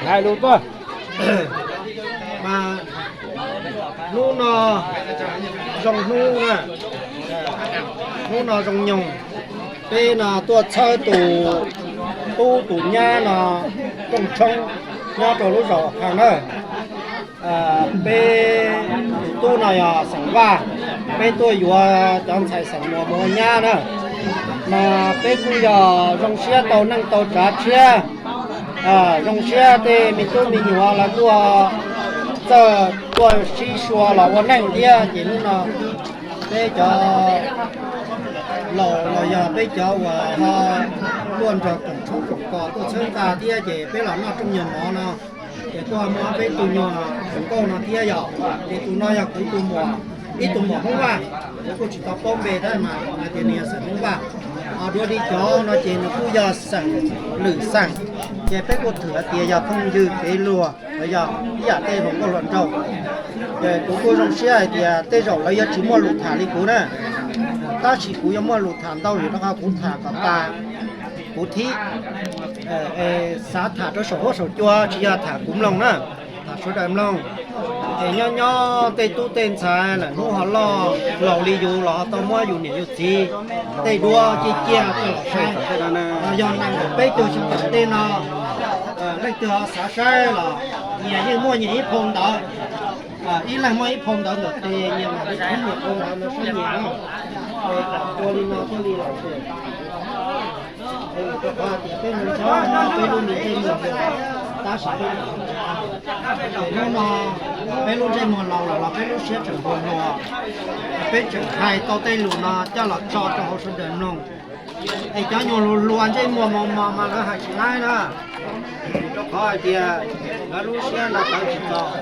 Hais lus tuaj. Mas hnub no zoo hnub na, hnub no zoo nyoog, peb no tuaj txhawb tus tub tus nyab no rooj tshoob nyob rau lub zos Khaj na. Peb tus tub no yog xeem Vaj, peb tuaj yuav cov ntxhais xeem Muas mus ua nyab na. Mas peb kuj yog zoo siab tau neej tau tsav tshiab, zoo siab tej me tub me nyuam lawv kuj txawj tuaj sib sua los ua neej thiab. Ces hnub no peb cov laus los yog peb cov uas ho tuaj nrog koom tshoob koom kos tuaj txhawb nqa thiab ces peb los noj rooj nyuag mov no, ces tuaj muab peb tus nyuag hluas nkauj no thiab yog, ces tus no yog kuv tus muam, ib tug muam Hmoob Vaj, kuv kuj tsis tau paub npe thiab mas hais tias nws yog xeem Hmoob Vaj. Ho dua li cov no ces nws kuj yog xeem Lwm Xeem, ces peb kuj thwm hais tias yog phooj ywg kev luag los yog ib yam tej hluas nkauj hluas nraug. Ces kuv kuj zoo siab hais tias tej zaum lawv yuav tsis muaj lus tham li kuv na. Tab sis kuv yuav muaj lus tham ntau vim rau qhov kuv tham kom tas, kuv thib xav tham rau saum huab saum cua tsis yog tham kuv mloog na, tham sawv daws mloog. Ces nyob nyob tej tub tej ntxhais lawm hnub ho loj laus li yus los ho tau muab yus niam yus txiv tej duab ciaj ciaj rau lawv saib. Yog nees nkaum peb caug xyoo tom ntej no, leej twg ho xav saib los nyias yeej muaj nyias ib phau ntawv, ib leeg muaj ib phau ntawv ntawm tes, nyias mam li khwb nyias phau ntawv no saib nyias na. Ua li no thiaj li lom zem. Rau qhov tias peb mus nrhiav peb lub niag ntsej muag, tab sis peb, ces hnub no peb lub ntsej muag laus lawm los peb lub siab tseem npuag hluas, peb tseem hais tau tej lus no coj los tso rau hauv sawv daws mloog. Es cov nyuag hluas hluas ntsej muag mos mos mas lawv hais tsis laib na, rau qhov hais tias lawv lub siab no tawv tsis txaus.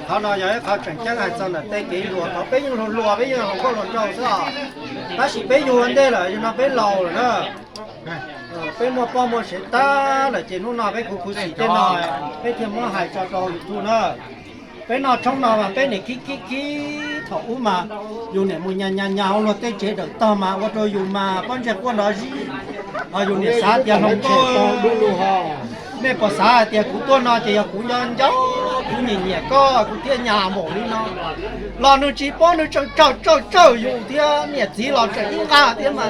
Qhov no yog ib qho tseem ceeb hais txog ntawm tej kev hluas, thaum peb yeej hluas hluas peb yeej hluas nkauj hluas nraug xwb os, tab sis peb yug ua ntej lawm yog no peb laus lawm na. Peb muaj poj muaj sev tag lawm ces hnub no peb khuv khuv xim tej no, peb thiaj muab hais tso rau YouTube na. Peb noj tshoob no mas peb niam khib khib khib thaum ub mas yus niam mus nyas nyas nyas hauv luag tej tsev dawm tog mas ua rau yus mas pob ntseg quaj nrov zib, ho yus niam xav tias hloov koj, nej puas xav hais tias kuv tuaj no ces yog kuv nco nco, kuv nyiam nyiam koj kuv thiaj nyas npaum li no. Los nws tsis paub, nws tseem tsawg tsawg tsawg yus thiab, niam txiv los tseem ib nqag thiab mas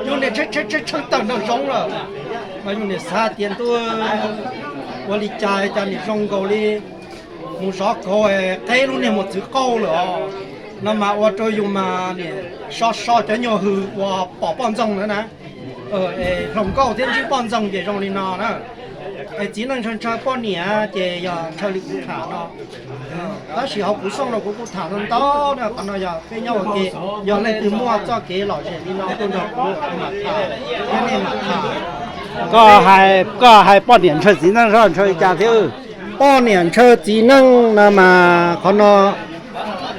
yus niam tshee tshee tshee tawm nraum zoov lawm. Mas yus niam xav tias ntuj, ua li cas cas niam zoo nkaus li mus zov kauv qeb lub niag mus txwv qauj lawm os. No mas ua rau yus mas niam so so cov nyuag hws uas pom poj ntxoog ntawd na, hluas nkauj thiab ntsib poj ntxoog ces zoo li no na. Es txiv neej ntshaw ntshaw poj niam ces yog ntshaw li kuv tham no. Tab sis hauv kuv xyooj no kuv kuj tham ntau ntau na, qhov no yog peb nyob ua ke, yog leej twg muaj txoj kev lom zem li no tuaj nrog kuv mam tham thiab nej mam tham. Koj hais, koj hais poj niam ntshaw txiv neej zoj ntshaw li cas thiab? Poj niam ntshaw txiv neej no mas qhov no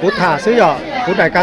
kuv tham xwb yom, kuv daim ka